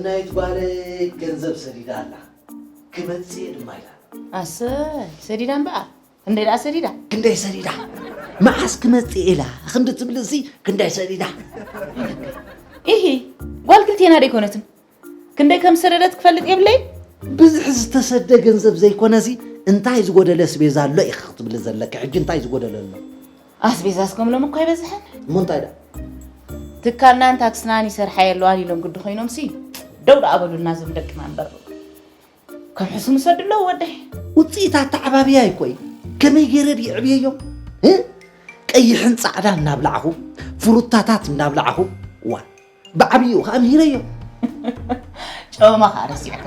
ናይት ጓለይ ገንዘብ ሰዲዳ ኣላ፣ ክመጽእ ድማ ኢላ። ኣሰይ ሰዲዳ እምበኣር። ክንደይ ደኣ ሰዲዳ? ክንደይ ሰዲዳ? መዓስ ክመጽእ ኢላ ክንዲ ትብልሲ ክንደይ ሰዲዳ? ኢሂ ጓል ክልቴና ደይኮነትን? ክንደይ ከም ዝሰደደት ክፈልጥ የብለይ። ብዝሒ ዝተሰደ ገንዘብ ዘይኮነሲ እንታይ ዝጎደለ ኣስቤዛ ኣሎ ኢኺ ክትብሊ ዘለኪ። ሕጂ እንታይ ዝጎደለ ኣሎ? ኣስቤዛስ ከምሎም እኳ ኣይበዝሐን። እሞ እንታይ ደኣ? ትካልናን ታክስናን ይሰርሓ የለዋን ኢሎም ግዲ ኮይኖምሲ ደው ደኣ በሉልና እዞም ደቅና እምበር። ከም ሕሱም ይሰዱ ኣለዉ ወደይ። ውፅኢት ኣተዓባብያ ይኮይ ከመይ ገይረ ድዩ ዕብየዮም? እ? ቀይሕን ፃዕዳን እናብላዕኹ ፍሩታታት እናብላዕኹ ዋ ብዓብይኡ ከዓ ምሂረዮም። ጨወማ ከዓ ረሲዕካ።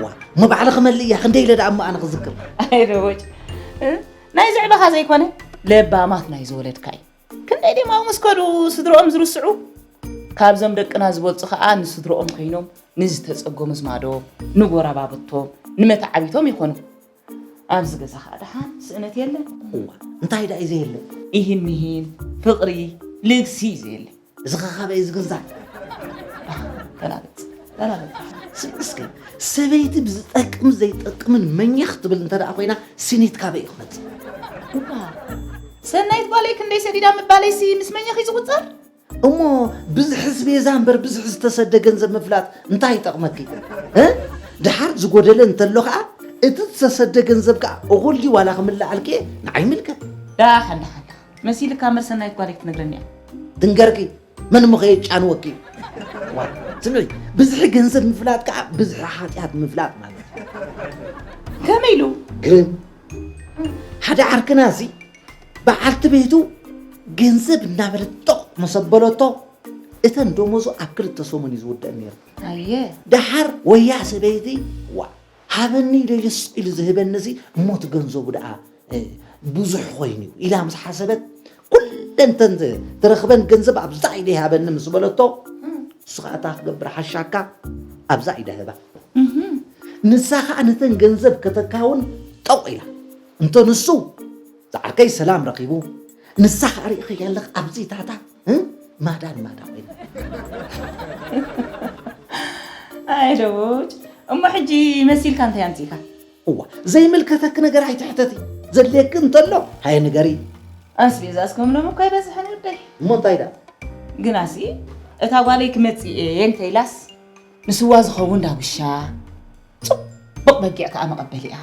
ዋ እሞ ባዕልኺ መልእያ ክንደይ ኢለ ደኣ እሞ ኣነ ክዝክር። ኣይደቦጭ ናይ ዝዕበኻ ዘይኮነ ለባማት ናይ ዝወለድካ እዩ። ክንደይ ድዮም ኣብኡ ምስ ከዱ ስድርኦም ዝርስዑ? ካብዞም ደቅና ዝበልፁ ከዓ ንስድርኦም ኮይኖም ንዝተፀገሙ ኣዝማዶም፣ ንጎረባብቶም፣ ንመተዓቢቶም ይኾኑ። ኣብዚ ገዛ ከዓ ደሓን ስእነት የለን። እዋ እንታይ ደኣ እዩ ዘየለ? ኢሂን ሚሂን፣ ፍቕሪ፣ ልግሲ እዩ ዘየለ። እዚ ኸ ካበይ እዩ ዝግንዛብ? ተላበጥ ተላበጥ። ስምዒ እስከ ሰበይቲ ብዝጠቅም ዘይጠቅምን መኘኽ ትብል እንተ ደኣ ኮይና ስኒት ካበይ እዩ ክመጽእ? እዋ ሰናይት ጓለይ ክንደይ ሰዲዳ ምባለይሲ ምስ መኘኽ እዩ ዝቑጸር? እሞ ብዝሒ ኣስቤዛ እምበር ብዝሒ ዝተሰደ ገንዘብ ምፍላጥ እንታይ ይጠቕመኪ? እ? ደሓር ዝጎደለ እንተሎ ኸዓ እቲ ዝተሰደ ገንዘብ ከዓ እኹል ድዩ ዋላ ክምልኣልኪ እየ ንዓይ ይምልከት። ዳሓን ዳሓን መሲልካ እምበር ሰናይት ጓለይ ክትነግረኒ እያ። ትንገርኪ መን እሞ ከየጫንወኪ እዩ? ዋ ስምዒ ብዝሒ ገንዘብ ምፍላጥ ከዓ ብዝሒ ሓጢኣት ምፍላጥ ማለት እዩ። ከመይ ኢሉ? ግርም ሓደ ዓርክና እዚ በዓልቲ ቤቱ ገንዘብ እናበለት ጦቕ መሰበለቶ እተን ደሞዙ ኣብ ክልተ ሰሙን እዩ ዝውደእ ነይሩ። ኣየ ደሓር ወያ ሰበይቲ ዋ ሃበኒ ኢሉ ኢሉ ስቕ ኢሉ ዝህበኒ እዚ እሞ እቲ ገንዘቡ ደኣ ብዙሕ ኮይኑ እዩ ኢላ ምስ ሓሰበት ኩለን እተን ትረኽበን ገንዘብ ኣብዛ ኢደ ይሃበኒ ምስ በለቶ እሱ ከዓ እታ ክገብር ሓሻካ ኣብዛ ኢደ ህባ። ንሳ ከዓ ነተን ገንዘብ ከተካውን ጠቕ ኢላ። እንተ ንሱ ዝዓርከይ ሰላም ረኺቡ ንሳ ከዓ ርኢኸያ ኣለኽ ኣብዚ ታታ ማዳ ንማዳ ኮይና። ኣይ ደቦጭ እሞ ሕጂ መሲልካ እንታይ ኣምፂእካ? እዋ ዘይምልከተኪ ነገር ኣይትሕተቲ። ዘድልየኪ እንተሎ ሃየ ንገሪ። ኣስቤዛስ ከምሎም እኮ ኣይበዝሐን ወደይ። እሞ እንታይ ደኣ? ግናሲ እታ ጓለይ ክመፅእ እየ እንተኢላስ ንስዋ ዝኸውን ዳጉሻ፣ ፅቡቕ በጊዕ ከዓ መቐበሊኣ።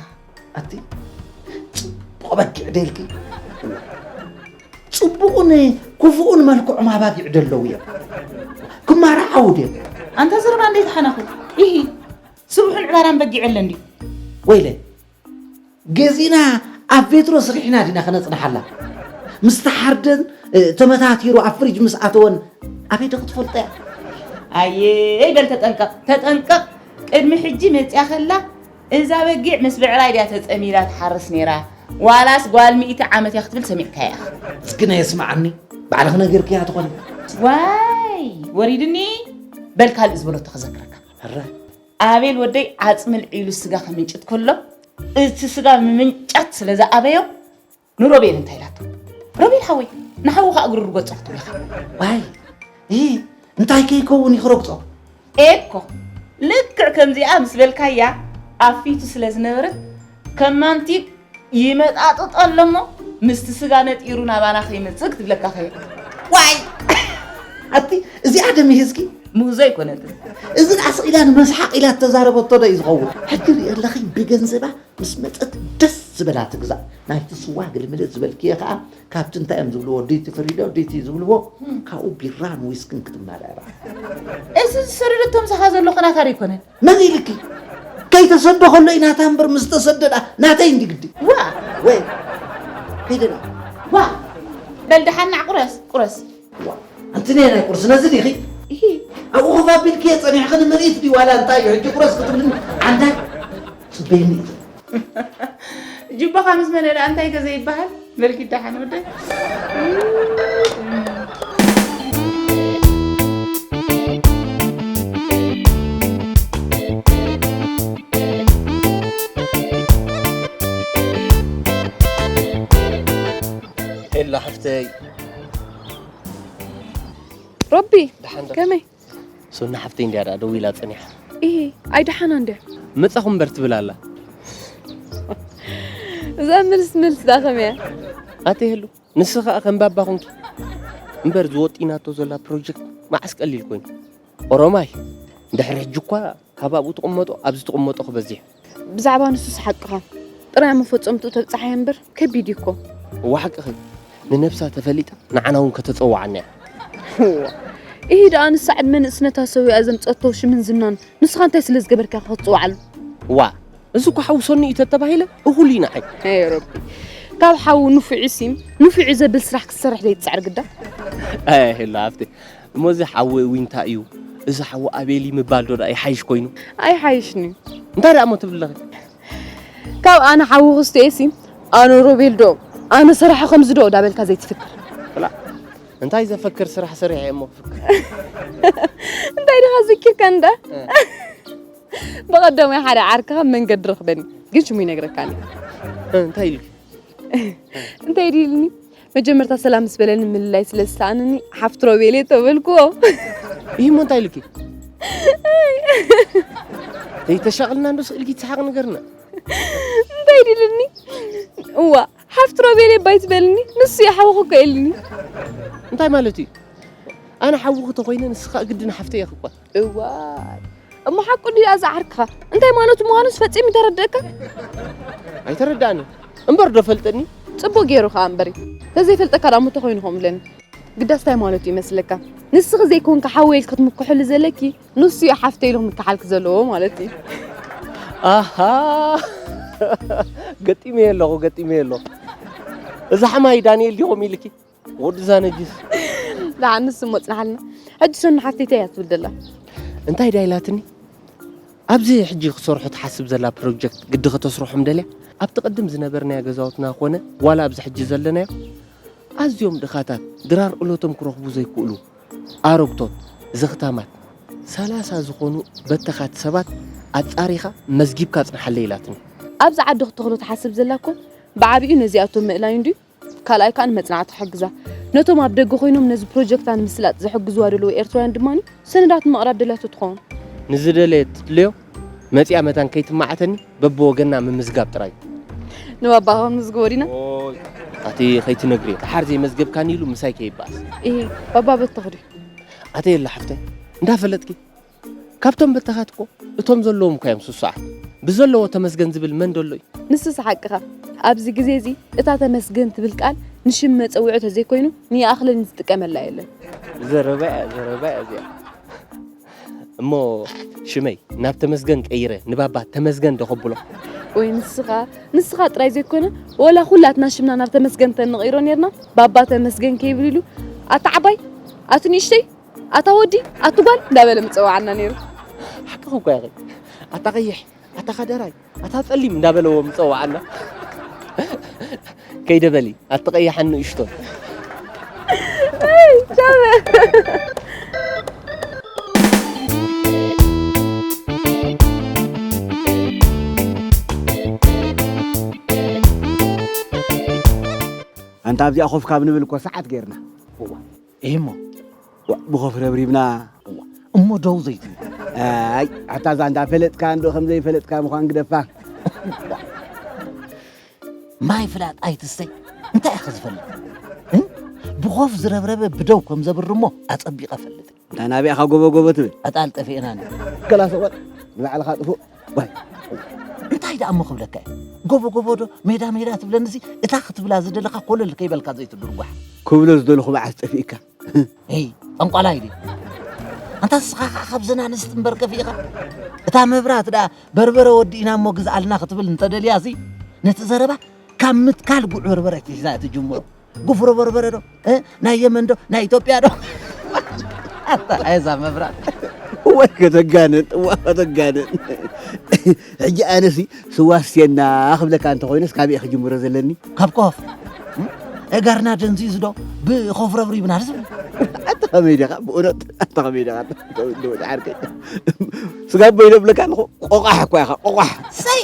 ኣቲ ፅቡቕ በጊዕ ደልኪ? ፅቡቕን ክፉኡን መልክዖም ኣባጊዕ ደለዉ እዮም። ክማርዓዉ ድዮም? ኣንታ ዘረባ እንዴት ሓናኹ። ኢሂ ስቡሕን ዕባራን በጊዕ የለን ድዩ? ወይለ ገዚእና ኣብ ቬትሮ ስሪሕና ዲና ከነፅንሓላ? ምስ ተሓርደን ተመታቲሩ ኣብ ፍሪጅ ምስ ኣተወን ኣበይ ዶ ክትፈልጦ እያ? ኣየ በል ተጠንቀቕ ተጠንቀቕ። ቅድሚ ሕጂ መፅያ ከላ እዛ በጊዕ ምስ ብዕራይ ድያ ተፀሚዳ ትሓርስ ነይራ ዋላስ ጓል ሚእቲ ዓመት እያ ክትብል ሰሚዕካያ ኢኻ። እስኪ ናይ የስምዓኒ ባዕልኺ ነጊርክያ ትኾኒ። ዋይ ወሪድኒ። በል ካልእ ዝበለቶ ክዘክረካ። ሕረ ኣቤል ወደይ ዓፅሚ ኣልዒሉ ስጋ ከምንጭት ከሎ እቲ ስጋ ምምንጫት ስለ ዝኣበዮ ንሮቤል እንታይ ኢላቶ? ሮቤል ሓወይ ንሓዊ ከዓ እግሩ ርገፆ ክትብለካ። ዋይ እ እንታይ ከይከውን እዩ ክረግፆ? ኤኮ ልክዕ ከምዚኣ ምስ በልካያ ኣፊቱ ስለ ዝነበረ ከም ማንቲግ ይመጣጥጦ ኣሎ እሞ ምስቲ ስጋ ነጢሩ ናባና ከይመፅእ ክትብለካ ከየ። ዋይ ኣቲ እዚኣ ደሚሂዝኪ ምህዞ ኣይኮነትን። እዚ ደኣ ስቕ ኢላ ንመስሓቕ ኢላ እተዛረበቶ ዶ እዩ ዝኸውን? ሕጂ ርኢ ኣለኺ ብገንዘባ ምስ መፀት ደስ ዝበላ ትግዛእ። ናይቲ ስዋ ግልምልጥ ዝበልክዮ ከዓ ካብቲ እንታይ እዮም ዝብልዎ ድይቲ ፍሪዶ ድይቲ ዝብልዎ ካብኡ ቢራን ዊስክን ክትመርዕራ። እዚ ዝሰደደቶ ምሳኻ ዘሎ ከ ናታ ዶ ኣይኮነን? መን ኢልኪ? ከይተሰዶ ከሎ እዩ ናታ እምበር ምስ ተሰደዳ ናተይ እንዲ ግዲ። ዋ! ወይ ከይደና። ዋ! በል ደሓን ናዕ ቁረስ ቁረስ። ዋ! ኣንቲ ነየናይ ቁርሲ ነዚ ዲኺ? ኢሂ። ኣብኡ ኮፍ ኣቢልክዮ ጸኒሕኺ ንምርኢት ድዩ ዋላ እንታይ እዩ ሕጂ ቁረስ ክትብልኒ? ዓንዳይ ጽበየኒ እዩ። ጅባኻ ምስ መለ ደኣ እንታይ ከ ዘይበሃል? በልኪ ደሓን ወደይ። ኤላ ሓፍተይ ሮቢ ደሓን ዶ? ከመይ? ሶና ሓፍተይ እንድያ ደኣ ደዊላ ጸኒሓ። እሂ፣ ኣይደሓና እንድያ። መጻኹ እምበር ትብል ኣላ። እዛ ምልስ ምልስ ዳ ከመያ? ኣቲ ህሉ፣ ንስኻ ከም ባባ ኹንኪ። እምበር ዝወጢናቶ ዘላ ፕሮጀክት መዓስ ቀሊል ኮይኑ። ኦሮማይ፣ ድሕሪ ሕጂ እኳ ካብ ኣብኡ ትቕመጦ፣ ኣብዚ ትቕመጦ ክበዝሕ። ብዛዕባ ንሱስ ሓቅኻ። ጥራይ መፈጸምትኡ ተብጽሓዮ እምበር ከቢድ እዩ እኮ። እዋ ሓቅኺ። ንነብሳ ተፈሊጣ ንዓና እውን ከተጸውዓና እያ። እዋ። እሂ ደኣ ንሳ ዕድመ ንእስነታ ሰዊኣ ዘምጸቶ ሽምን ዝናን ንስኻ እንታይ ስለ ዝገበርካ ክትጽውዓሉ? ዋ፣ እዚ እኮ ሓዊ ሰኑ እዩ ተተባሂለ እኹል እዩ ንዓይ። ኣይ ረቢ። ካብ ሓዊ ንፉዕ እዩ ሲም፣ ንፉዕ እዩ ዘብል ስራሕ ክትሰርሕ ዘይትጽዕር ግዳ። ኣይ፣ ሄሎ፣ ሃፍተይ። እሞ እዚ ሓዊ ዊንታ እዩ፣ እዚ ሓዊ ኣቤል እዩ ምባል ዶ ደኣ ይሓይሽ ኮይኑ? ኣይሓይሽን እዩ። እንታይ ደኣ እሞ ትብል ኣለኺ? ካብ ኣነ ሓዊ ክስቶ እየ ሲም፣ ኣነ ሮቤል ዶ፣ ኣነ ሰራሒ ከምዚ ዶ ዳበልካ ዘይትፍክር። ብላ፣ እንታይ ዘፈክር ስራሕ ሰሪሐ እየ እሞ ክፍክር? እንታይ ዲኻ ዝኪርካ እንዳ? እ። ብቐዳማይ ሓደ ዓርክኻ መንገዲ ረኽበኒ፣ ግን ሽሙ ይነግረካኒ። እ፣ እንታይ ኢልኪ? እንታይ ድዩ ኢልኒ? መጀመርታ ሰላም ምስ በለኒ ምልላይ ስለ ዝሰኣነኒ፣ ሓፍቲ ሮቤል እየ ተበልክዎ። ይህ እሞ እንታይ ኢልኪ? ዘይተሻቕልና እንዶ ስእልኪ ትሰሓቕ ነገርና። እንታይ ድዩ ኢልኒ? እዋ፣ ሓፍቲ ሮቤል እየ ባይ ዝበልኒ፣ ንሱ እዩ ሓውኺ እኮ ኢልኒ። እንታይ ማለት እዩ? ኣነ ሓውኺ ተኾይነ ንስኻ ግድን ሓፍተይ ኢኺ እኳ። እዋይ፣ እሞ ሓቁ ድዩ ኣዛ ዓርክኻ? እንታይ ማለቱ ምዃኑስ ፈጺሙ ይተረድአካ? ኣይተረድኣንን። እምበር ዶ ፈልጠኒ? ጽቡቕ ገይሩ ኸኣ እምበሪ። ተዘይፈልጠካ ደኣ እሞ ተኾይኑ ከምኡ ኢለኒ። ግዳስ እንታይ ማለቱ ይመስለካ? ንስኺ ዘይኮንካ ሓወይ ኢልኪ ክትምክሕሉ ዘለኪ፣ ንሱ እዩ ሓፍተይ ኢሉ ክምክሓልኪ ዘለዎ ማለት እዩ። ኣሃ! ገጢመዮ ኣለኹ፣ ገጢመዮ ኣለኹ። እዛ ሓማይ ዳንኤል ዲኹም ኢልኪ? ወዲ እዛ ነጅስ። ደሓን ንሱ እሞ ጽንሓልና። ሕጂ ሰኑ ሓፍተይ እንታይ እያ ትብል ዘላ? እንታይ ድያ ኢላትኒ? ኣብዚ ሕጂ ክሰርሑ ትሓስብ ዘላ ፕሮጀክት ግዲ ከተስርሖም ደልያ? ኣብቲ ቅድም ዝነበርናዮ ገዛውትና ኮነ ዋላ ኣብዚ ሕጂ ዘለናዮ ኣዝዮም ድኻታት ድራር እሎቶም ክረኽቡ ዘይክእሉ ኣረግቶት፣ ዘኽታማት፣ ሰላሳ ዝኾኑ በተኻት ሰባት ኣጻሪኻ መዝጊብካ ኣጽንሓለይ ኢላትኒ። ኣብዚ ዓዲ ክትተኽሎ ትሓስብ ዘላ እኮ ብዓቢኡ ነዚኣቶም ምእላዩ እንድዩ። ካልኣይ ከኣ ንመጽናዕቲ ክሕግዛ። ነቶም ኣብ ደገ ኮይኖም ነዚ ፕሮጀክታ ንምስላጥ ዝሕግዝዋ ዘለዉ ኤርትራውያን ድማ ሰነዳት ንምቕራብ ደልያቶ ትኸውን። ንዝደለየት ትድለዮ መጺኣ መታን ከይትመዓተኒ በብወገና ምምዝጋብ ጥራይ። ንባባ ክንምዝግቦ ዲና? ኦይ፣ ኣቲ ከይትነግርዮ። ደሓር ዘይመዝገብካኒ ኢሉ ምሳይ ከይበኣስ። እሂ፣ ባባ በተኽ ድዩ? ኣቲ የለ ሓፍተይ፣ እንዳፈለጥኪ። ካብቶም በተኻት እኮ እቶም ዘለዎም እኮ እዮም ስሱዓት። ብዘለዎ ተመስገን ዝብል መን ደሎ እዩ? ንሱስ ሓቅኻ። ኣብዚ ግዜ እዚ እታ ተመስገን ትብል ቃል ንሽም መጸውዒ ተዘይኮይኑ ንይኣኽለኒ ዝጥቀመላ የለን። ዘረባ እያ፣ ዘረባ እያ እዚኣ። እሞ ሽመይ ናብ ተመስገን ቀይረ ንባባ ተመስገን ዶ ከብሎ? ወይ ንስኻ፣ ንስኻ ጥራይ ዘይኮነ ወላ ኩላትና ሽምና ናብ ተመስገን ተንቕይሮ ኔርና፣ ባባ ተመስገን ከይብል ኢሉ፣ ኣታ ዓባይ፣ ኣቲ ንእሽተይ፣ ኣታ ወዲ፣ ኣቲ ጓል እንዳበለ ምጸዋዓና ነይሩ። ሓቅኺ እኮ ኢኺ። ኣታ ቀይሕ፣ ኣታ ከደራይ፣ ኣታ ጸሊም እንዳበለዎ ምጸዋዓና። ከይደ በሊ፣ ኣቲ ቀያሕን ንእሽቶን። ኣይ፣ ቻበ። ኣንታ ኣብዚኣ ኮፍ ካብ ንብል እኮ ሰዓት ጌርና። እዋ፣ እሂ እሞ። ዋ፣ ብኾፍ ረብሪብና። እዋ፣ እሞ ደው ዘይትብል። ኣይ፣ ኣታ እዛ እንዳፈለጥካ እንዶ ከም ዘይፈለጥካ ምዃን ግደፋ። ማይ ፍላጥ ኣይትስተይ። እንታይ ኢኻ ዝፈልጥ? እ? ብኾፍ ዝረብረበ ብደው ከም ዘብር እሞ ኣጸቢቐ እፈልጥ። እንታይ ናበይ ኢኻ ጎቦ ጎቦ ትብል? ኣጣል ጠፊእና ን-፣ ገላሶ ቆጥ ንባዕልኻ ጥፉእ። ዋይ። እንታይ ደኣ እሞ ክብለካ እየ? ጎቦ ጎቦ ዶ ሜዳ ሜዳ ትብለኒ፣ እዚ እታ ክትብላ ዝደለኻ ኮለል ከይበልካ ዘይትድርጓሕ። ክብሎ ዝደለኹ መዓስ ጠፊእካ? ሄይ፣ ጠንቋላይ ድዩ? ኣንታ ንስኻ ኸዓ ካብዘን ኣንስቲ እምበር ከፊእኻ? እታ መብራት ደኣ በርበረ ወዲእና እሞ ግዝኣልና ክትብል እንተደልያ፣ እዚ ነቲ ዘረባ ካብ ምትካል ጉዕ በርበረ ሒዛ እያ ትጅምሮ። ጉፍሮ በርበረ ዶ? እ? ናይ የመን ዶ? ናይ ኢትዮጵያ ዶ? ኣታ እዛ መብራት። እዋይ ከተጋንን፣ እዋ ከተጋንን። ሕጂ ኣነሲ ስዋ ስቴና ክብለካ እንተኾይነስ ካበይ ክጅምሮ ዘለኒ? ካብ ኮፍ። እ? እጋርና ደንዚዙ ዶ ብኾፍ ረብሪብና ዝብል? ኣታ ከመይ ዲኻ? ብእውነት ኣታ ከመይ ዲኻ? ዓርከይ። ስጋ ቦይ ዶ ብለካ ኣለኹ? ቆቋሕ እኳ ኢኻ፣ ቆቋሕ። ሰይ!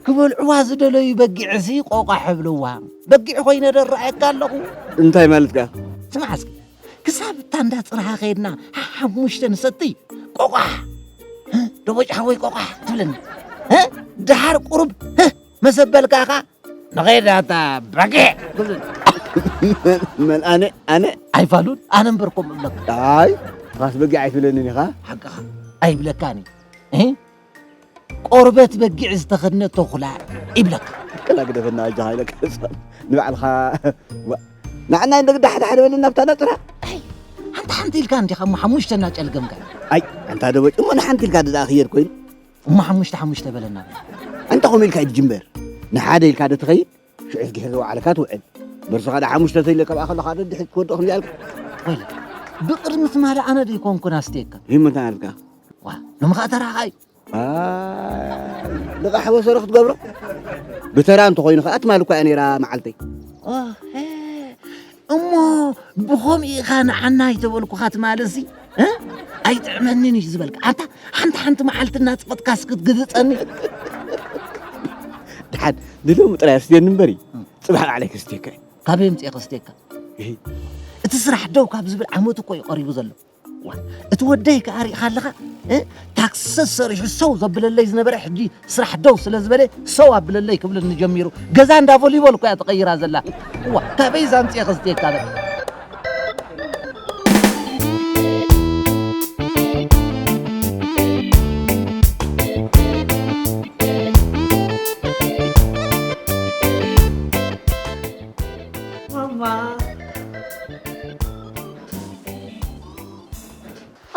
ክበልዕዋ ዝደለዩ በጊዕሲ ቆቋሕ እብልዋ። በጊዕ ኮይነ ዶ እረኣየካ ኣለኹ? እንታይ ማለትካ? ስማዕ እስኪ፣ ክሳብ እታ እንዳ ጽርሃ ከይድና ሓሙሽተ ንሰቲ ቆቋሕ። ደቦጭ ሓወይ ቆቋሕ ትብለኒ። እ? ደሓር ቁሩብ፣ እ? መሰበልካ ኸዓ፣ "ንኸይድ ኣታ በጊዕ" ትብለኒ። መን ኣነ? ኣነ? ኣይፋሉን፣ ኣነ እምበር ከምኡ እብለካ። ኣይ፣ ንኻስ በጊዕ ኣይትብለንን ኢኻ። ሓቅኻ፣ ኣይብለካን እየ። እ? ቆርበት በጊዕ ዝተኸድነ ተኹላ ይብለካ። ቅላ ግደፈና ኣጃኻ ኢለካ። ንባዕልኻ፣ ዋ፣ ንዓና እንደ ግዳ ሓደ ሓደ በለና ኣብታ ናጽራ። ኣይ፣ ሓንቲ ሓንቲ ኢልካ እንዲኻ እሞ ሓሙሽተ እናጨልገምካ። ኣይ፣ ኣንታ ደቦጭ እሞ ንሓንቲ ኢልካ ደኣ ክየድ ኮይኑ። እሞ ሓሙሽተ ሓሙሽተ በለና። ኣንታ ከምኡ ኢልካ ኣይትጅምበር። ንሓደ ኢልካ ዶ ትኸይድ? ሽዑስ ድሕሪ ዝወዓልካ ትውዕል። በርስኻ ዳ ሓሙሽተ ተኢለ ካብኣ ከለኻ ዶ ድሕሪ ትወድቕ እንዲያ ኣልካ? ወይለ፣ ብቕድሚ ትማሊ ኣነ ዶ ኣይኮንኩን ኣስትየካ? ይህምታ ኣልካ? ዋ፣ ሎሚ ኸኣ ተራኻ እዩ። ኣይ፣ ልቓሕ ወሰሮ ክትገብሮ? ብተራ እንተኾይኑ ኸኣ ትማሊ እኳ እያ ነይራ መዓልተይ። ኦሄ፣ እሞ ብኸምኡ ኢኻ ንዓና ኣይተበልኩኻ ትማልሲ? እ? ኣይጥዕመንን እዩ ዝበልካ። ኣታ ሓንቲ ሓንቲ መዓልቲ እናጽቐጥካስ ክትግህጸኒ? ደሓን ንሎሚ ጥራይ ኣስትየኒ እምበሪ፣ እም። ጽባሕ ባዕለይ ከስትየካ እየ። ካበይ ኣምጺኤ ከስትየካ? እሂ። እቲ ስራሕ ደው ካብ ዝብል ዓመት እኮ እዩ ቀሪቡ ዘሎ። ዋ፣ እቲ ወደይ ከኣ ሪኢኻ ኣለኻ? እ? ታክሲ ሰሪሑ ሰው ዘብለለይ ዝነበረ ሕጂ ስራሕ ደው ስለ ዝበለ ሰው ኣብለለይ ክብለኒ ጀሚሩ። ገዛ እንዳ ቮሊቦል እኮ እያ ተቐይራ ዘላ። ዋ፣ ካበይ እዛ ኣምጺኤ ከስትየካ በል? ማማ።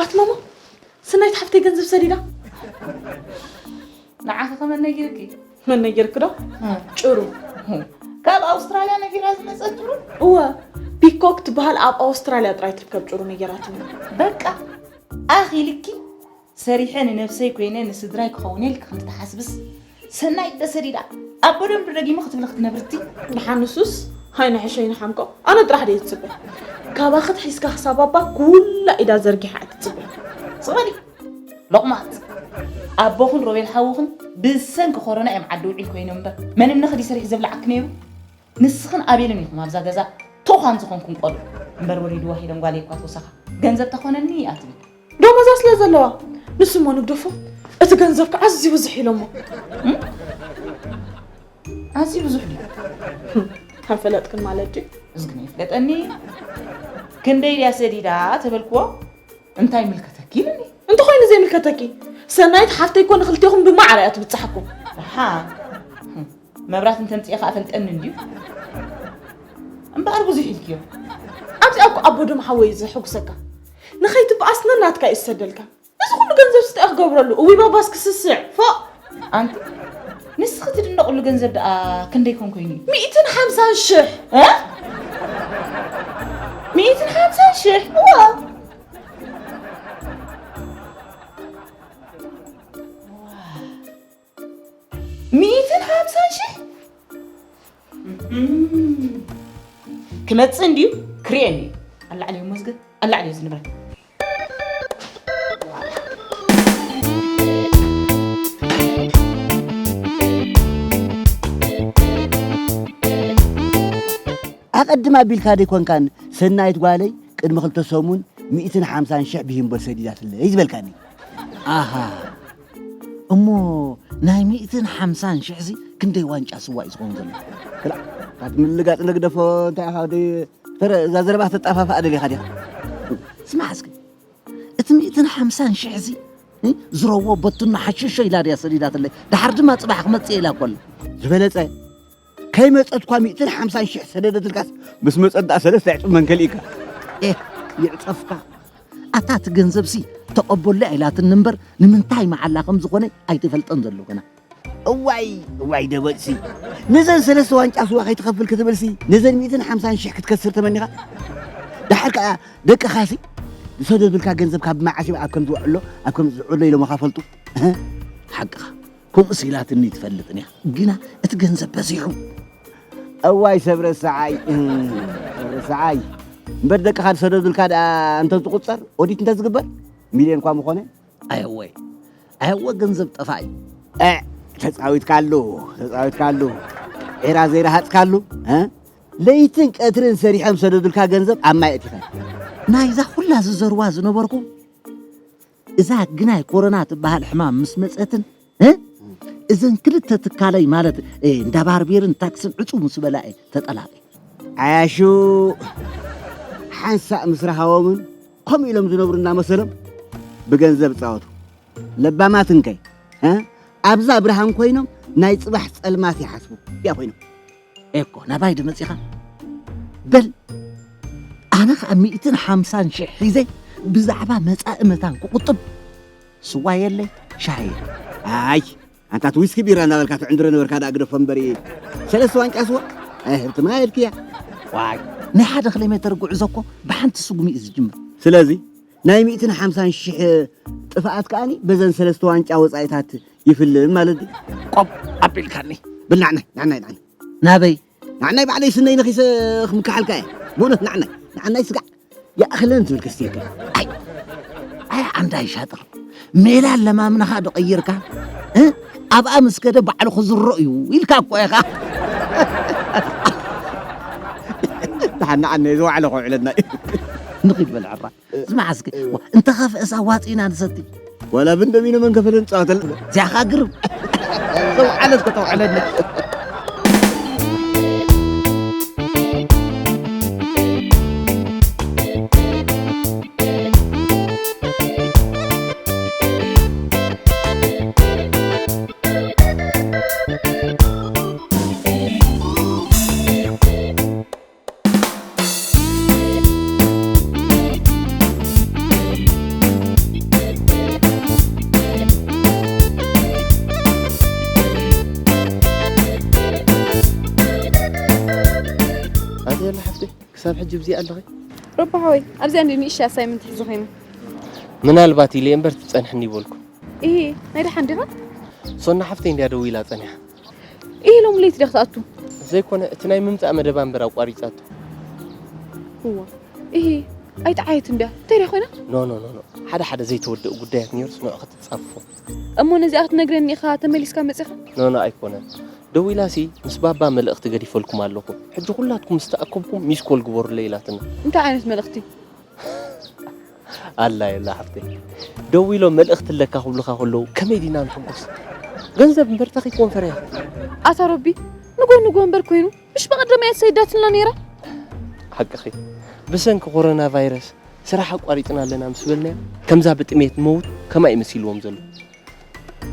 ኣት ማማ፣ ስናይት ሓፍተይ ገንዘብ ሰዲዳ። ንዓኺ ከመን ነጊርኪ? መን ነጊርኪ ዶ? እም። ጭሩ። እም። ካብ ኣውስትራልያ ነጊራ ዝመጸት ጭሩ? እወ፣ ፒኮክ ትበሃል ኣብ ኣውስትራልያ ጥራይ ትርከብ ጭሩ ነጊራትኒ። በቃ፣ ኣኺልኪ ሰሪሐ ንነብሰይ ኮይነ ንስድራይ ክኸውን ኢልኪ ከም ትሓስብስ፣ ሰናይት ተሰዲዳ ኣብ በደንብ ደጊሙ ክትብሊ ክትነብርቲ። ደሓን ንሱስ፣ ሃይ ንሕሸይ ንሓምቆ፣ ኣነ ጥራሕ ድየ ዝጽበ። ካባኺ ትሒዝካ ክሳብ ኣባ ኩላ ኢዳ ዘርጊሓ እያ ትጽበ። ጽበሊ፣ ሎቕማጽ። ኣቦኽን ሮቤል ሓውኽን ብሰንኪ ኮሮና እዮም ዓዲ ውዒል ኮይኖም እምበር፣ መን እነኽዲ ሰሪሑ ዘብልዓኪ ነይሩ? ንስኽን ኣቤልን ኢኹም ኣብዛ ገዛ ቶኻን ዝኾንኩም ቆልዑ። እምበር ወሊድዋ ሄለን ጓለይ እኳ ተወሳኻ ገንዘብ ተኾነኒ እያ ትብል። ደሞዛ ስለ ዘለዋ፣ ንሱ እሞ ንግደፎ፣ እቲ ገንዘብ ከዓ ኣዝዩ ብዙሕ ኢሎሞ። እም? ኣዝዩ ብዙሕ ድዩ? ከም ፈለጥክን ማለት ድዩ? እዚ ግን ይፍለጠኒ። ክንደይ ድያ ሰዲዳ ተበልክዎ? እንታይ ምልከተኪ ኢሉኒ። እንተኾይኑ ዘይምልከተኪ፣ ሰናይት ሓፍተይ እኮ ንክልቴኹም ድማ ዓርያ ትብጽሓኩም። ደሓን። መብራት እንተምጽኤ ከኣ ፈልጠኒ እንድዩ። እምበኣር ብዙሕ ኢልክዮ። ኣብዚኣ እኮ ኣቦ ደም ሓወይ እዩ ዘሐጉሰካ። ንኸይትበኣስ ነናትካ እዩ ዝሰደልካ። እዚ ኩሉ ገንዘብ ስታይ ክገብረሉ? እዊ ባባስ ክስስዕ። ፎእ! ኣንቲ፣ ንስኺ ትድነቕሉ ገንዘብ ደኣ ክንደይ ኮን ኮይኑ እዩ? ሚእትን ሓምሳን ሽሕ። እ? ሚእትን ሓምሳን ሽሕ? እዋ። ሚእትን ሓምሳን ሽሕ? እም። ክመጽእ እንድዩ ክርእየኒ እዩ። ኣላዕለዮ መዝገብ፣ ኣላዕለዮ እዚ ንብረት። ኣቐድም ኣቢልካ ደይኮንካን ሰናይት ጓለይ ቅድሚ ክልተ ሰሙን ሚእትን ሓምሳን ሽሕ ብሂምቦ ሰዲዳትለይ ዝበልካኒ? ኣሃ፣ እሞ ናይ ሚእትን ሓምሳን ሽሕ እዚ ክንደይ ዋንጫ ስዋ እዩ ዝኸውን ዘሎ? ክላእ፣ ካብ ምልጋጽ ንግደፎ፣ እንታይ ኢኻ ወደይ፣ ፍረ፣ እዛ ዘረባ ተጣፋፍኣ ደሊኻ ዲኻ? ስማዕ እስኪ፣ እቲ ሚእትን ሓምሳን ሽሕ እዚ፣ እ፣ ዝረዎ በቱና ሓሽሾ ኢላ ድያ ሰዲዳትለይ። ደሓር ድማ ጽባሕ ክመጽእ ኢላ እኮ ኣላ። ዝበለጸ፣ ከይመጸት እኳ ሚእትን ሓምሳን ሽሕ ሰደደትልካስ፣ ምስ መጸት ደኣ ሰለስተ ዕጹብ መንከል ኢካ። ኤህ፣ ይዕጸፍካ። ኣታ እቲ ገንዘብሲ ተቐበሎ ኣይላትኒ እምበር፣ ንምንታይ መዓላ ከም ዝኾነ ኣይትፈልጠን ዘሎ ገና። እዋይ፣ እዋይ ደበጽሲ። ነዘን ሰለስተ ዋንጫ ስዋ ከይትኸፍል ክትብልሲ፣ ነዘን ሚእትን ሓምሳን ሽሕ ክትከስር ተመኒኻ? ደሓር ከኣ ደቅኻሲ፣ ዝሰደዱልካ ገንዘብ ካብ መዓስ ኣብ ከም ዝውዕሎ፣ ኣብ ከም ዝውዕሎ ኢሎምኻ ፈልጡ። እህ፣ ሓቅኻ። ከምኡስ ኢላትኒ ትፈልጥን እያ። ግና እቲ ገንዘብ በዚሑ። እዋይ ሰብ ረስዓይ፣ እህ፣ ሰብ ረስዓይ። እምበር ደቅኻ ዝሰደዱልካ ደኣ እንተ ዝቁጸር፣ ኦዲት እንተ ዝግበር፣ ሚልዮን እኳ ምኾነ። ኣየወ፣ ኣየወ ገንዘብ ጠፋኢ። እ፣ ተጻዊትካሉ፣ ተጻዊትካሉ። ዒራ ዘይረሃጽካሉ፣ እ? ለይትን ቀትርን ሰሪሖም ሰደዱልካ ገንዘብ ኣብ ማይ ኣእቲኻ። ናይዛ ኩላ ዝዘርዋ ዝነበርኩ እዛ ግናይ ኮሮና ትበሃል ሕማም ምስ መጸትን፣ እ? እዘን ክልተ ትካለይ ማለት፣ እ፣ እንዳ ባርቤርን ታክስን ዕጹ ምስ በላ እየ ተጠላቒ። ዓያሹ ሓንሳእ ምስ ረሃቦምን ከምኡ ኢሎም ዝነብሩ እናመሰሎም ብገንዘብ ጻወቱ። ለባማት እንከይ፣ እ? ኣብዛ ብርሃን ኮይኖም ናይ ጽባሕ ጸልማት ይሓስቡ። ያ ኮይኖም። ኤኮ፣ ናባይ ዶ መጺኻ? በል፣ ኣነ ኸኣ ሚእትን ሓምሳን ሽሕ ሒዘ ብዛዕባ መጻኢ መታን ክቑጥብ። ስዋ የለ፣ ሻሂ የለ። ኣይ፣ ኣንታ እቲ ዊስኪ ቢራ እናበልካ ትዕንድሮ ነበርካ ደኣ ግደፎ እምበሪ። ሰለስተ ዋንጫ ስዋ? ኣይ፣ ህብትማ የድክያ። ዋይ፣ ናይ ሓደ ኪሎ ሜተር ጉዕዞ እኮ ብሓንቲ ስጉሚ እዩ ዝጅምር። ስለዚ፣ ናይ ሚእትን ሓምሳን ሽሕ ጥፍኣት ከኣኒ በዘን ሰለስተ ዋንጫ ወጻኢታት ይፍልም ማለት ድዩ? ቆም ኣቢልካኒ። በል ንዓናይ፣ ንዓናይ፣ ንዓናይ። ናበይ? ንዓናይ ባዕለይ ስነይ ነኺሰ ክምክሓልካ እየ። ብእውነት ንዓናይ፣ ንዓናይ ስጋዕ ይኣኽለን ዝብል ከስትየካ። ኣይ፣ ኣይ ዓንዳይ ሻጥር። ሜላ ለማምንኻ ዶ ቀይርካ? እ? ኣብኣ ምስ ከደ ባዕሉ ክዝሮ እዩ ኢልካ እኮ ኢኻ። ደሓን ንዓናይ ዝዋዕለ ከውዕለና እዩ። ንኺድ በል ዕራ። ዝመሓዝኪ፣ እወ። ዋ፣ እንተ ኸፍእስ ኣዋጺእና ንሰቲ። ዋላ ብንደሚኖ መንከፈለን ጸዋተል። እዚኣኻ ግርም። ተውዓለት ከተውዓለኒ። ኣትየላ ሓፍተይ፣ ክሳብ ሕጂ ብዚኣ ኣለኺ? ሮባ ሓወይ፣ ኣብዚኣ እንዲ ንእሽተይ ኣሳይመንት ሒዘ ኸይነ። ምናልባት ኢለ እምበር ትጸንሕኒ ይበልኩ። ኢሂ፣ ናይ ደሓን ዲኻ? ሶና ሓፍተይ እንድያ ደዊላ ጸኒሓ። ኢሂ፣ ሎሚ ለይቲ ዲኻ ትኣቱ? ዘይኮነ፣ እቲ ናይ ምምጻእ መደባ እምበር ኣቋሪጻቶ። እዋ፣ ኢሂ፣ ኣይጠዓየትን ድያ? እንታይ ድያ ኮይና? ኖ፣ ኖ፣ ኖ፣ ኖ። ሓደ ሓደ ዘይተወደኡ ጉዳያት ነይሩስ ንዑ ክትጻፍፎ። እሞ ነዚኣ ክትነግረኒ ኢኻ ተመሊስካ መጺኻ? ኖ፣ ኖ፣ ኣይኮነን። ደዊላሲ ምስ ባባ መልእኽቲ ገዲፈልኩም ኣለኹ። ሕጂ ኩላትኩም ምስ ተኣከብኩም ሚስ ኮል ግበሩለይ ኢላትና። እንታይ ዓይነት መልእኽቲ? ኣላ የላ ሓፍተይ። ደዊሎም መልእኽቲ ኣለካ ክብሉኻ ከለዉ ከመይ ዲና ንሕጎስ? ገንዘብ እምበር እንታይ ከይትኮን ፈሪሃ? ኣታ ረቢ፣ ንጎ ንጎ እምበር ኮይኑ፣ ምሽ ብቐደም እያ ትሰይዳትና ነይራ። ሓቅኺ። ብሰንኪ ኮሮና ቫይረስ ስራሕ ኣቋሪጽና ኣለና ምስ በልናዮ፣ ከምዛ ብጥሜት ንመውት ከማይ እዩ መሲልዎም ዘሎ።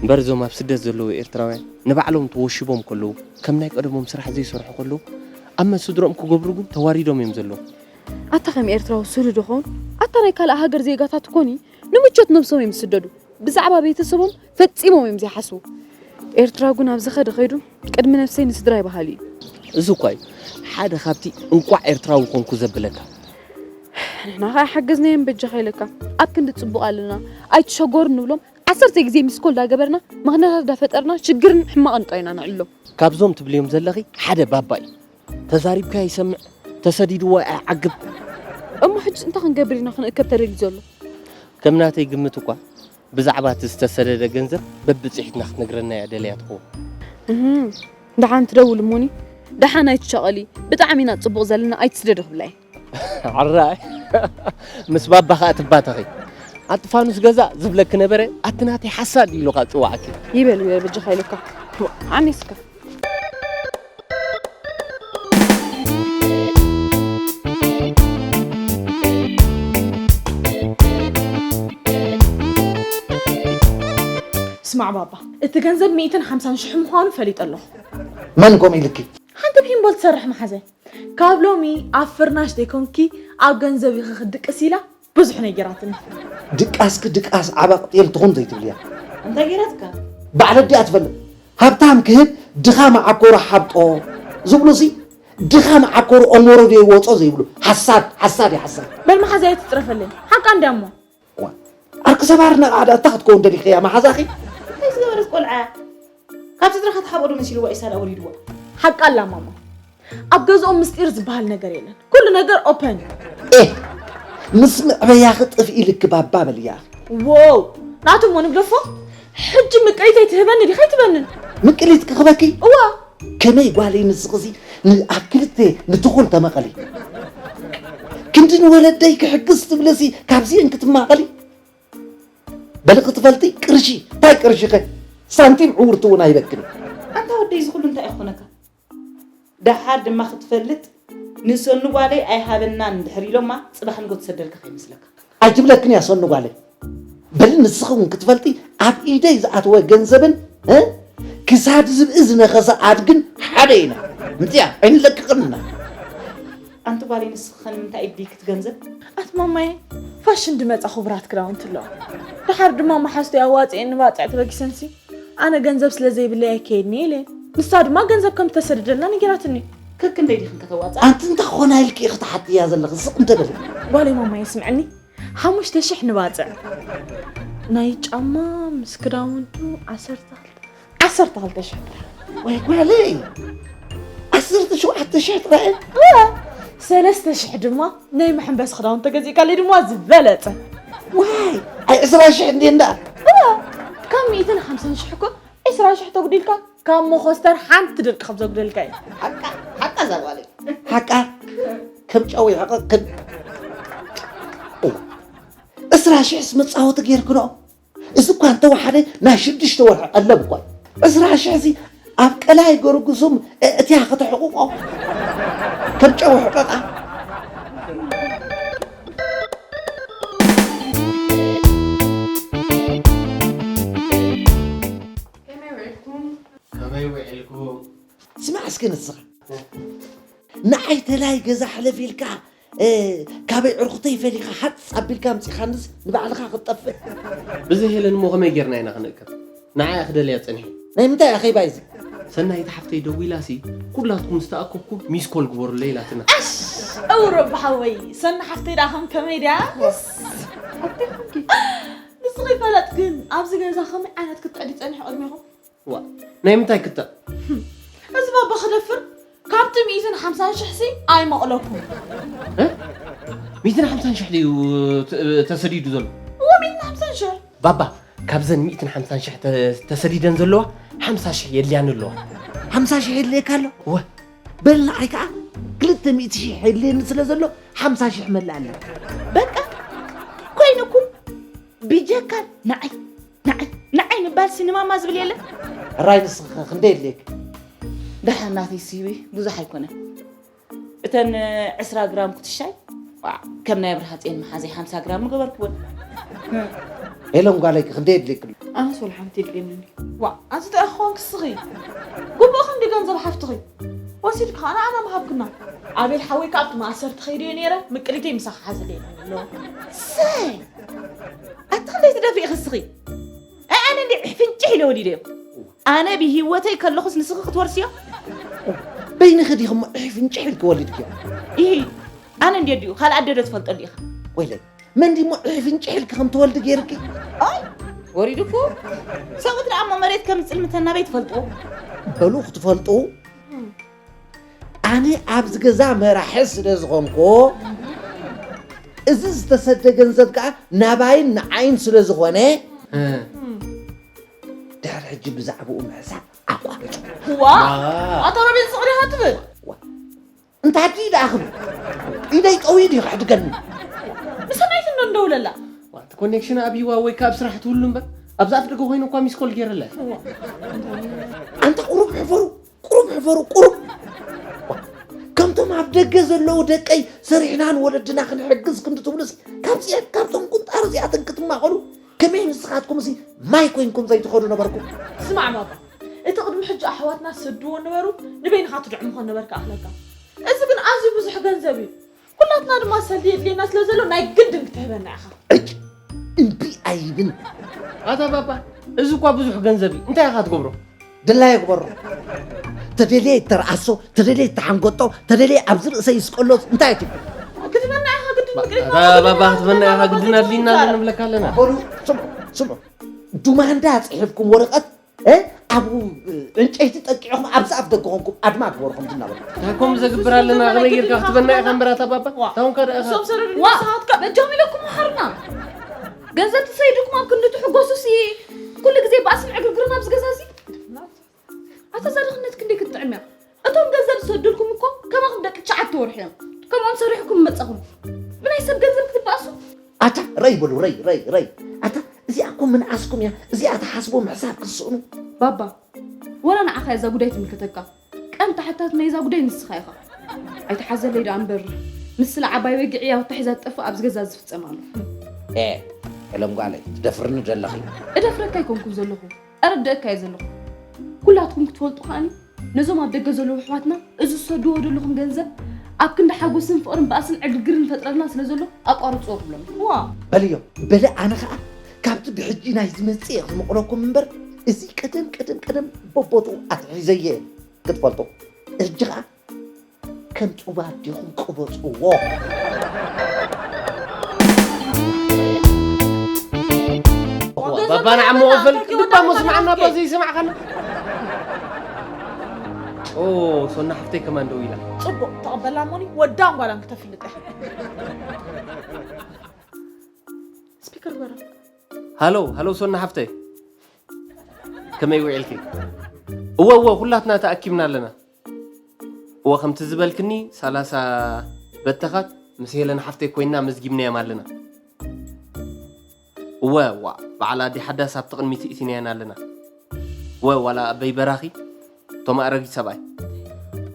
እምበር እዞም ኣብ ስደት ዘለዉ ኤርትራውያን ንባዕሎም ተወሺቦም ከለዉ፣ ከም ናይ ቀደሞም ስራሕ ዘይሰርሑ ከለዉ፣ ኣብ መን ስድሮኦም ክገብሩ ግን ተዋሪዶም እዮም ዘለዉ። ኣታ ከም ኤርትራዊ ስህሉ ዶ ኸውን? ኣታ ናይ ካልእ ሃገር ዜጋታት ኮኒ ንምቾት ነብሶም እዮም ዝስደዱ። ብዛዕባ ቤተሰቦም ፈጺሞም እዮም ዘይሓስቡ። ኤርትራ ግን ኣብ ዝኸደ ከይዱ ቅድሚ ነብሰይ ንስድራይ በሃሊ እዩ። እዚ እኳ እዩ ሓደ ካብቲ እንቋዕ ኤርትራዊ ኮንኩ ዘብለካ። ንሕና ኸኣ ሓገዝናዮም በጃኻ ኢለካ። ኣብ ክንዲ ጽቡቕ ኣለና፣ ኣይትሸገሩ ንብሎም፣ ዓሰርተ ግዜ ሚስኮል ዳገበርና፣ ምኽንያታት ዳፈጠርና፣ ሽግርን ሕማቕን ጥራይ ኢና ነዕልሎ። ካብዞም ትብልዮም ዘለኺ ሓደ ባባ እዩ። ተዛሪብካ ይሰምዕ፣ ተሰዲድዎ ኣይዓግብ። እሞ ሕጂ እንታይ ክንገብር ኢና ክንእከብ ተደልዩ ዘሎ? ከም ናተይ ግምት እኳ፣ ብዛዕባ እቲ ዝተሰደደ ገንዘብ በብጽሒትና ክትነግረና እያ ደልያ ትኸውን። እህ፣ ደሓን ትደውል እሞኒ፣ ደሓን ኣይትሻቐሊ፣ ብጣዕሚ ኢና ጽቡቕ ዘለና፣ ኣይትስደዲ ክብላ እየ። ኣራይ፣ ምስ ባባ ኸኣ ትባተኺ። ኣቲ ፋኑስ ገዛ ዝብለኪ ነበረ፣ ኣቲ ናተይ ሓሳድ ኢሉ ኸኣ ጽዋዓኪ። ይበል፣ ይበል፣ በጃኻ ኢለካ። ዓኔስካ። ስማዕ ባባ፣ እቲ ገንዘብ ሚእትን ሓምሳን ሽሕ ምዃኑ ፈሊጠ ኣለኹ። መን ከምኡ ኢልኪ? ሓንቲ ፒንቦል ትሰርሕ መሓዘ። ካብ ሎሚ ኣብ ፍርናሽ ዘይኮንኪ ኣብ ገንዘብ ኢኺ ክትድቅሲ ኢላ ብዙሕ ነጊራትኒ። ድቃስኪ ድቃስ ዓባቕ ጤል ትኹን ዘይትብልያ። እንታይ ገይራትካ? ባዕለ ኣዲኣ ትፈልጥ። ሃብታም ክህብ ድኻ መዓኮሩ ሓብጦ ዝብሉሲ፣ ድኻ መዓኮሩ ኦሞሮ ደይወጾ ዘይብሉ። ሓሳድ፣ ሓሳድ እዩ ሓሳድ። በል መሓዘ ኣይትጽረፈለይ። ሓቃ እንድያ እሞ። እዋ፣ ዓርኪ ሰባር ነቓዕ ደኣ እንታይ ክትከውን ደሊኽያ መሓዛኺ? እንታይ ዝገበረት ቆልዓ እያ? ካብ ስድራኻ ትሓብኦ ዶ መሲልዋ ኢሳላ ወሊድዋ? ሓቃ ኣላ ማማ። ኣብ ገዝኦም ምስጢር ዝበሃል ነገር የለን። ኩሉ ነገር ኦፐን እዩ። ኤህ፣ ምስ መዕበያኺ ጥፍኢ ልኪ ባባ በልያ። ዎው፣ ናቱ እሞ ንግደፎ። ሕጂ ምቅሊት ኣይትህበኒ ዲኻ ኣይትበንን? ምቅሊት ክህበኪ? እዋ። ከመይ ጓለይ ንስኽሲ ን-፣ ኣብ ክልተ ንትኹል ተመቐሊ። ክንዲ ንወለደይ ክሕግዝ ትብለሲ ካብዚአን ክትማቐሊ? በሊ ክትፈልጢ ቅርሺ፣ እንታይ ቅርሺ ከ? ሳንቲም ዕውርቲ እውን ኣይበክን። ኣንታ ወደይ እዚ ኩሉ እንታይ ይኾነካ? ደሓር ድማ ክትፈልጥ ንሰኑ ጓለይ ኣይሃበናን እንድሕር ኢሎማ ጽባሕ ንጎ ትሰደልካ ከይመስለካ። ኣይትብለክን እያ ሰኑ ጓለይ። በሊ ንስኺ እውን ክትፈልጢ ኣብ ኢደይ ዝኣተወ ገንዘብን እ? ክሳድ ዝብኢ ዝነኸሰ ኣድግን ሓደ ኢና። ምፅያ ኣይንለቅቕን ኢና። ኣንቲ ጓለይ ንስኺ ከ ንምንታይ ኢድኪ ክትገንዘብ? ኣቲ ማማየ ፋሽን ድመፃ ክቡራት ክዳውንቲ ኣለዋ። ደሓር ድማ መሓዝተይ ኣዋፅኤን ንባፅዕ ተበጊሰንሲ ኣነ ገንዘብ ስለ ዘይብለይ ኣይከይድን እየ ኢለን። ንሳ ድማ ገንዘብ ከም እተሰድደልና ነጊራትኒ። ከክንደይ ዲኽን ከተዋፅኣ? ኣንቲ እንታይ ክኾና ኢልኪ ኢኺ ትሓትያ ዘለኺ? ስቕ እንተ በሊ። ጓለይ ማማየ ስምዕኒ፣ ሓሙሽተ ሽሕ ንባፅዕ ናይ ጫማ ምስ ክዳውንቱ ዓሰርተ ክልተ ዓሰርተ ክልተ ሽሕ ጥራሕ። ዋይ ጓለይ ዓሰርተ ሸውዓተ ሽሕ ጥራሕ እየ። ሰለስተ ሽሕ ድማ ናይ መሐንበሲ ክዳውንቲ ተገዚእካለይ ድማ ዝበለፀ። ዋይ ኣይ ዕስራ ሽሕ እንዴ እንዳ እዋ ካብ ሚእትን ሓምሳን ሽሕ እኮ ዕስራ ሽሕ ተጉዲልካ ካብ መኾስተር ሓንቲ ድርቂ ከም ዘጉደልካ እዩ። ሓቃ ሓቃ እዛ ጓለይ ሓቃ ከም ጨው ይሕቐቅን። እዋ ዕስራ ሽሕስ መፃወቲ ጌርክኖ። እዚ እኳ እንተወሓደ ናይ ሽዱሽተ ወርሒ ቀለብ እኳ እዩ። ዕስራ ሽሕ እዚ ኣብ ቀላይ ገርጉሱም እእትያ ከተሕቕቖ ከም ጨው ሕቐቓ። ከመይ ውዒልኩም? ከመይ ውዒልኩም? ስማዕ እስኪ ንስኻ ንዓይ ተላይ ገዛ ሕለፍ ኢልካ ካበይ ዕርኹተይ ፈሊኻ ሃጽ ኣቢልካ ኣምጺኻንስ ንባዕልኻ ክትጠፍእ። ብዚ ሄለን እሞ ከመይ ጌርና ኢና ክንእከብ? ንዓይ ክደልያ ጸኒሐ። ናይ ምንታይ ኣኼባ እዩ እዚ? ሰናይት ሓፍተይ ደዊላሲ ኩላትኩም ዝተኣከብኩ ሚስኮል ግበሩለይ ኢላትና። ኣሽ እውረ ብሓወይ ሰኒ ሓፍተይ ደኣ ከም ከመይ ድያ? ንስኺ ፈለጥ ግን ኣብዚ ገዛ ከመይ ዓይነት ክትዕዲ ጸኒሑ ቅድሚኹም? ዋ ናይ ምንታይ ክተእ? እዚ ባባ ክደፍር ካብቲ ሚእትን ሓምሳን ሽሕ ሲ ኣይመቕለኩም። ሚእትን ሓምሳን ሽሕ ድዩ ተሰዲዱ ዘሎ? እወ ሚእትን ሓምሳን ሽሕ። ባባ ካብዘን ሚእትን ሓምሳን ሽሕ ተሰዲደን ዘለዋ ሓምሳ ሽሕ የድልያን ኣለዋ። ሓምሳ ሽሕ የድልየካ ኣሎ? እወ። በል ንዓይ ከዓ ክልተ ሚእቲ ሽሕ የድልየኒ ስለ ዘሎ ሓምሳ ሽሕ መላኣለይ። በቃ ኮይኑኩም ብጀካ ንዓይ ንዓይ ንዓይ ምባል ሲ ንማማ ዝብል የለን። ሕራይ ንስኺ ኸ ክንደይ የድልየኪ? ደሓን ናተይ ሲ ብዙሕ ኣይኮነን። እተን ዕስራ ግራም ኩትሻይ ዋዕ ከም ናይ ኣብርሃ ጽዮን መሓዘይ ሓምሳ ግራም ምገበርክወን። ሄለን ጓለይ ከ ክንደይ የድልየኪ ኣሎ? ኣነስ ወላ ሓንቲ የድልየኒ። ዋዕ ኣንቲ እንታይ ክኾንኪ እስኺ? ግቡእኺ እንዲ ገንዘብ ሓፍትኺ ወሲድኪ ኸኣ ንዓና ምሃብክና። ኣቤል ሓወይ ከኣ ኣብቲ መኣሰርቲ ከይደዮ ነይረ ምቅሊተይ ምሳኺ ሓዝለይ ኢሉኒ ኣሎ። ሰይ ኣቲ ክንደይ ትደፍኢ ኢኺ እስኺ? ኣይ ኣነ እንዲ ፍንጭሕ ኢለ ወሊደዮ። ኣነ ብሂወተይ ከለኹስ ንስኺ ክትወርስዮ? በይንኺ ዲኺ እሞ ዕሕፍንጭሕ ኢልኪ ወሊድክዮ? ኢሂ ኣነ እንዲ ኣዲኡ ካልእ ኣደ ዶ ትፈልጠሉ ኢኻ? ወይለይ መን ድዩ እሞ ዕሕፍንጭሕ ኢልኪ ከም ትወልዲ ገይርኪ? ኣይ ወሪዱኩ? ሰብኡት ደኣ እሞ መሬት ከም ዝጽልምተና በይ ትፈልጥዎ? በሉ ክትፈልጡ ኣነ ኣብዚ ገዛ መራሒ ስለ ዝኾንኩ፣ እዚ ዝተሰደ ገንዘብ ከኣ ናባይን ንዓይን ስለ ዝኾነ፣ ድሕሪ ሕጂ ብዛዕባኡ ምሕሳብ ኣቋርጹ። ዋ! ኣታ ሮቤል ስቕ ዲኻ ትብል? እንታይ ድዩ ደኣ ክብል? ኢደይ ጠውዩ ድዩ ከሕድገኒ? ንሰናይት እንዶ እንደውለላ። እቲ ኮኔክሽን ኣብይዋ ወይ ከኣ ኣብ ስራሕ ትህሉ እምበር፣ ኣብዚ ኣፍ ደገ ኮይነ እኳ ሚስኮል ገይረላ እየ። ኣንታ ቁሩብ ሕፈሩ። ቁሩብ ሕፈሩ ቁሩብ። ከምቶም ኣብ ደገ ዘለዉ ደቀይ ሰሪሕና ንወለድና ክንሕግዝ ክንዲ ትብሉሲ ካብዚኣን ካብቶም ቁንጣሮ እዚኣተን ክትማቐሉ ከመይ ንስኻትኩምሲ ማይ ኮይንኩም ዘይትኸዱ ነበርኩም። ስማዕ ባባ እቲ ቅድሚ ሕጂ ኣሕዋትና ዝሰድዎ ነበሩ ንበይንኻ ትድዕሙ ከ ነበርካ ኣኽለካ። እዚ ግን ኣዝዩ ብዙሕ ገንዘብ እዩ። ኩላትና ድማ ሰልዲ የድልየና ስለ ዘሎ ናይ ግድን ክትህበና ኢኻ። እጭ እምቢ ኣይብን። ኣታ ባባ እዚ እኳ ብዙሕ ገንዘብ እዩ እንታይ ኢኻ ትገብሮ? ድላየ ግበሮ። ተደልየ ይተርኣሶ፣ ተደልየ ይተሓንገጦ፣ ተደልየ ኣብዚ ርእሰይ ይስቀሎ እንታይ ትብሉ? ክትበና ኢኻ ግድን ምቅሪት ባባ ክትበና ኢኻ ግድን ኣድሊና ንብለካ ኣለና። በሉ ስምዑ ስምዑ ዱማንዳ ጽሒፍኩም ወረቐት ኣብ ዕንጨይቲ ጠቂዕኹም ኣብዚ ኣፍ ደገ ኮንኩም ኣድማ ግበሩ ከምዚ እናበሉ። እንታይ ከምኡ ዘግብር ኣለና ከመይ ጌርካ ክትበና ኢኻ እምበር ኣታ ባባ? ታውንካ ደኣ ኢኻ። እሶም ሰረዱኒ ንስኻትካ በጃኹም ኢለኩም መሓሩና። ገንዘብ ተሰይዱኩም ኣብ ክንዲ ትሕጎሱሲ ኩሉ ግዜ ባእስን ዕግርግርን ኣብዚ ገዛ እዚ። ኣታ እዛ ድኽነት ክንደይ ክትጥዕም እያ። እቶም ገንዘብ ዝሰደልኩም እኮ ከማኹም ደቂ ትሽዓተ ወርሒ እዮም። ከምኦም ሰሪሕኩም መጻኹም። ብናይ ሰብ ገንዘብ ክትበኣሱ። ኣታ ረይ በሉ ረይ ረይ ረይ ኣታ እዚኣ እኳ እኩም ምንዓስኩም እያ እዚኣ ትሓስቡ ምሕሳብ ክትስእኑ። ባባ፣ ወላ ንዓኻ እዛ ጉዳይ ትምልከተካ። ቀንዲ ተሓታቲ ናይዛ ጉዳይ ንስኻ ኢኻ። ኣይትሓዘለይ ደኣ እምበር፣ ምስላ ዓባይ በጊዕ እያ ተሒዛ ትጠፍእ ኣብዚ ገዛ ዝፍጸም ኣሎ። ኤ፣ ኤሎም ጓለይ፣ ትደፍርኒ ደለኺ። እደፍረካ ኣይኮንኩን ዘለኹ፣ እረድአካ እየ ዘለኹ። ኩላትኩም ክትፈልጡ ከኣኒ፣ ነዞም ኣብ ደገ ዘለዉ ኣሕዋትና እዚ ዝሰድዎ ዘለኹም ገንዘብ ኣብ ክንዲ ሓጎስን ፍቕርን ባእስን ዕግርግርን ይፈጥረልና ስለ ዘሎ ኣቋርጽዎ ክብሎም እየ። ዋ! በልዮ፣ በሊ ኣነ ኸኣ ካብቲ ብሕጂ ናይ ዝመጽእ እየ ክምቕለኩም እምበር፣ እዚ ቀደም ቀደም ቀደም በቦትኡ ኣትሒዘየ ክትፈልጡ። ሕጂ ኸኣ ከም ጡብ ኣዴኹም ቅበጽዎ። ባባና ዓሞ ወፈል ልባሞ ስምዓና እባ ዘይሰማዕካና። ኦ ሶና ሓፍተይ ከማን ደው ኢላ። ጽቡቕ ተቐበላ እሞኒ ወዳን ጓላን ክተፍልጥ እያ። ስፒከር በራ። ሃሎ ሃሎ ሶና ሓፍተይ ከመይ ውዒልኪ? እወ እወ ኩላትና ተኣኪብና ኣለና። እወ ከምቲ ዝበልክኒ ሰላሳ በተኻት ምስ ሄለን ሓፍተይ ኮይና መዝጊብናዮም ኣለና። እወ ዋ በዓል ኣዲ ሓዳስ ኣብቲ ቅድሚት እእቲናየን ኣለና። እወ ዋላ ኣበይ በራኺ እቶም ኣረጊት ሰብኣይ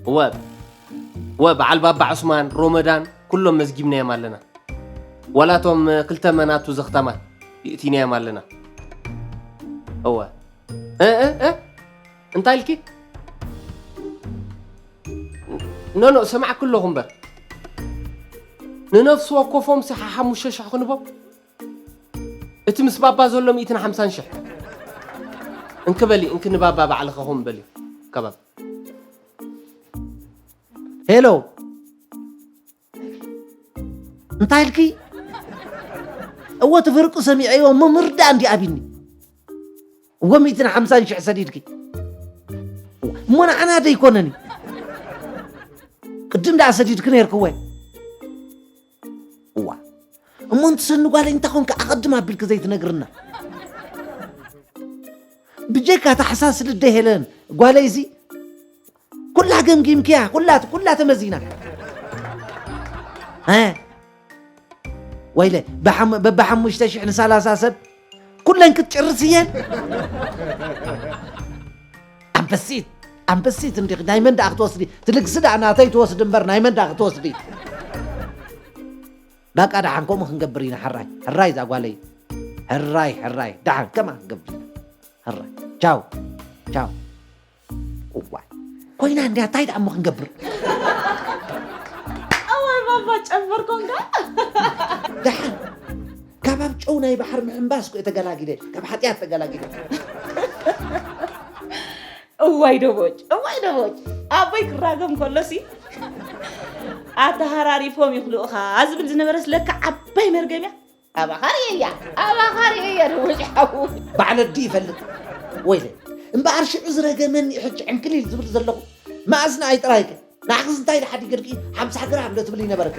እወ እወ በዓል ባባ ዑስማን ሮመዳን ኩሎም መዝጊብናዮም ኣለና። ዋላ እቶም ክልተ መናቱ ዘኽታማት ይእቲናዮም ኣለና። እወ እ እ እ እንታይ ኢልኪ? ኖኖ ሰማዕኩ ኣለኹ እምበር ንነፍሲ ወከፎም ሲ ሓሙሽተ ሽሕ ክንቦም እቲ ምስ ባባ ዘሎ ሚእትን ሓምሳን ሽሕ እንክበሊ እንክ ንባባ ባዕልኻ ኹም በሊ ከባብ ሄሎ እንታይ ኢልኪ? እወ እቲ ፍርቂ ሰሚዐዮ እሞ ምርዳእ እንዲ ኣቢኒ። እወ ሚእትን ሓምሳን ሽሕ ሰዲድኪ። እሞ ንዓና ደይኮነኒ ቅድም ደኣ ሰዲድኪ ነይርክወ። እዋ እሞ እንትሰኒ ጓለይ እንታይ ኮንካ ኣቐድም ኣቢልኪ ዘይትነግርና? ብጀካ ታሕሳስ ልደ ሄለን ጓለይሲ ኩላ ገምጊምክያ ኩላ ኩላ ተመዚና እ ወይለ በሓሙሽተ ሽሕ ንሳላሳ ሰብ ኩለን ክትጭርስ እየን ኣንበሲት ኣንበሲት እንዲኽ ናይ መን ደኣ ክትወስዲ ትልግሲ ደኣ ናተይ ትወስዲ እምበር ናይ መን ደኣ ክትወስዲ በቃ ደሓን ከምኡ ክንገብር ኢና ሕራይ ሕራይ እዛ ጓለይ ሕራይ ሕራይ ደሓን ከማ ክንገብር ኢና ሕራይ ቻው ቻው እዋይ ኮይና እንድያ እንታይ ደኣ እሞ ክንገብር እዋይ ባባ ጨንፈር ኮንካ ደሓን ካብ ኣብ ጨው ናይ ባሕሪ ምሕንባስ ኮ ተገላጊለ ካብ ሓጢኣት ተገላጊለ እዋይ ደቦጭ እዋይ ደቦጭ ኣቦይ ክራገም ከሎሲ ኣተሃራሪፎም ይኽልኡኻ ዝብል ዝነበረስ ለካ ዓባይ መርገም እያ ኣባኻ ርእየያ ኣባኻ ርእየያ ደቦጭ ሓው ባዕለ ኣዲ ይፈልጥ ወይለ እምበኣር ሽዑ ዝረገመኒ ሕጂ ዕንክሊል ዝብል ዘለኹ መኣዝኒ ኣይጥራይከ ንዓኽስ እንታይ ድሓዲ ገድኪ ሓምሳ ግራም ዶ ትብል ይነበረክ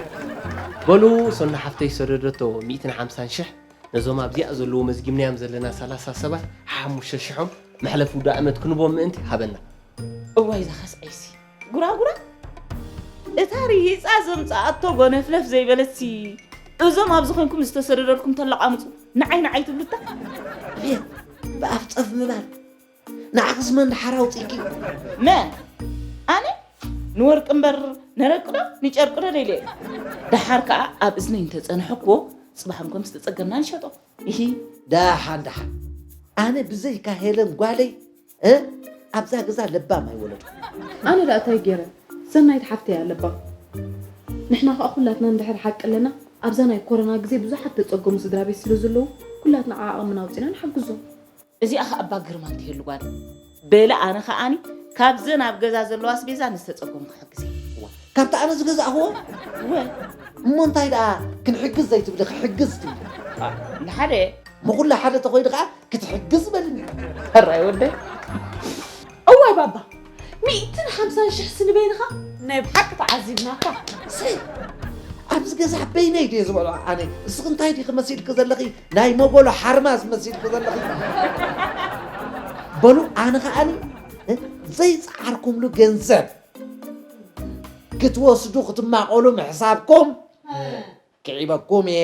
በሉ ሶና ሓፍተይ ዝሰደደቶ ሚእትን ሓምሳን ሽሕ ነዞም ኣብዚኣ ዘለዉ መዝጊብናዮም ዘለና ሰላሳ ሰባት ሓሙሽተ ሽሖም መሕለፊ ውደ ኣመት ክንቦም ምእንቲ ሃበና። እዋይ እዛ ከስዐይሲ ጉራጉራ እታ ርሂፃ ዘምፀኣቶ ጎነፍለፍ ዘይበለትሲ እዞም ኣብዚ ኮንኩም ዝተሰደደልኩም ተለቓምፁ ንዓይ ንዓይ ትብሉታ ብኣፍ ፀፍ ምባል ንዓኽስ መን ድሓር ኣውፂእኪ መን ኣነ ንወርቂ እምበር ነረቂ ዶ ንጨርቂ ዶ ደልየ ደሓር ከዓ ኣብ እዝነይ እንተፀንሐ እኮ ፅባሕ እንኮ ምስ ተፀገምና ንሸጦ እሂ ደሓን ደሓን ኣነ ብዘይካ ሄለን ጓለይ እ ኣብዛ ገዛ ለባም ኣይወለድኩ ኣነ ደኣ እንታይ ገይረ ሰናይት ሓፍተይ ኣለባ ንሕና ከዓ ኩላትና እንድሕር ሓቂ ኣለና ኣብዛ ናይ ኮሮና ግዜ ብዙሓት ተፀገሙ ስድራ ቤት ስለ ዘለዉ ኩላትና ዓዓቕምና ኣውፂና ንሓግዞም እዚኣ ኸኣ እባ ግርማ እንተይህሉ ጓል በለ ኣነ ኸኣኒ ካብዘን ኣብ ገዛ ዘለዋ ኣስቤዛ ንዝተጸገሙ ክሕግዝ እየ። እዋ፣ ካብቲ ኣነ ዝገዛእኽዎ? እወ፣ እሞ እንታይ ደኣ ክንሕግዝ ዘይትብሊ ክሕግዝ ትብሊ? ንሓደ እሞ ኩሉ ሓደ ተኾይኑ ኸኣ ክትሕግዝ በልኒ። ሕራይ ወደይ። እዋይ ባባ ሚእትን ሓምሳን ሽሕ ስንበይንኻ ናይ ብሓቂ ተዓዚብናካ። እሰይ፣ ኣብዚ ገዛ በይነይ ድየ ዝበልዖ ኣነ? እስኺ እንታይ ዲኺ መሲልኪ ዘለኺ? ናይ መጎሎ ሓርማዝ መሲልኪ ዘለኺ በሉ ኣነ ከዓኒ ዘይፀዓርኩምሉ ገንዘብ ክትወስዱ ክትማቐሉ ምሕሳብኩም ክዒበኩም እየ